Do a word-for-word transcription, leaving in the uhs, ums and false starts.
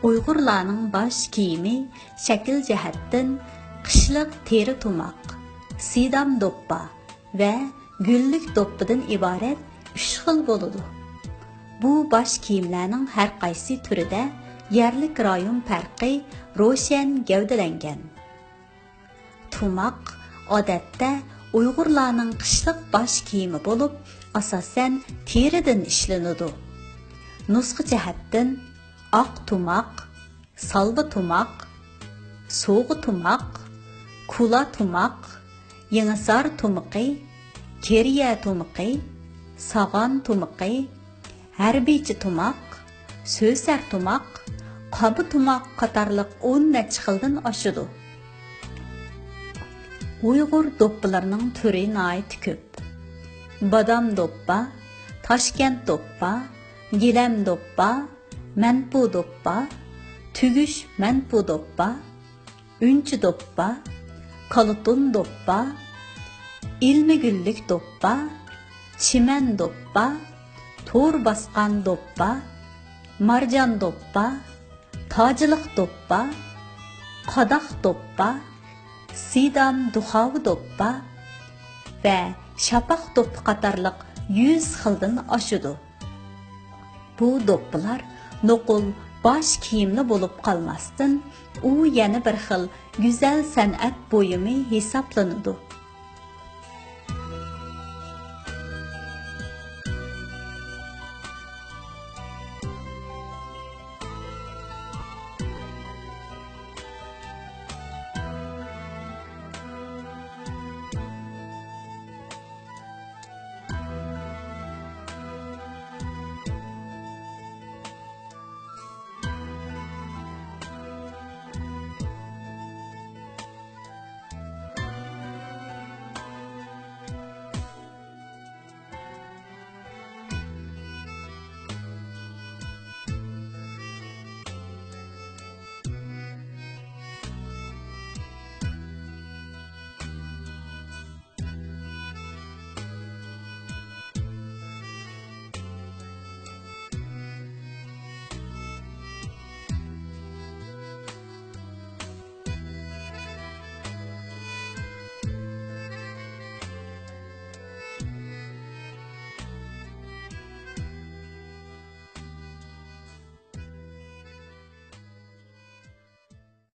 ئۇيغۇرلارنىڭ باش كىيىمى شەكىل جەھەتتىن قىشلىق تېرە تۇماق، سىدام دوپپا ۋە گۈللۈك دوپپىدىن ئىبارەت ئۈچ خىل بولىدۇ. بۇ باش كىيىملەرنىڭ ھەر قايسى تۈرىدە يەرلىك رايون پەرقى روشەن گەۋدىلەنگەن. تۇماق، ئادەتتە، ئۇيغۇرلارنىڭ قىشلىق باش كىيىمى بولۇپ، ئاساسەن، تېرىدىن ئىشلىنىدۇ. نۇسخا جەھەتتىن، ئاق تۇماق، سالۋا تۇماق، سوغا تۇماق، كۇلا تۇماق، يېڭىسار تۇمىقى، كېرىيە تۇمىقى، ساغان تۇمىقى، ھەربىيچە تۇماق، سۆسەر تۇماق، قابا تۇماق قاتارلىق ئون نەچچە خىلدىن ئاشىدۇ. ئۇيغۇر دوپپىلىرىنىڭ تۈرى ناھايىتى كۆپ. بادام دوپپا، تاشكەنت دوپپا، گىلەم دوپپا، مەنپۇ دوپپا، تۈگۈش مەنپۇ دوپپا، ئۈنچە دوپپا، كالىتۇن دوپپا، ئىلمىگۈللۈك دوپپا، چىمەن دوپپا، تور باسقان دوپپا، مارجان دوپپا، تاجىلىق دوپپا، قاداق دوپپا، سىدام دۇخاۋا دوپپا ۋە شاپاق دوپپا قاتارلىق يۈز خىلدىن ئاشىدۇ. بۇ دوپپىلار نوقۇل باش كىيىملا بولۇپ قالماستىن، ئۇ يەنە بىر خىل گۈزەل سەنئەت بۇيۇمى ھېسابلىنىدۇ.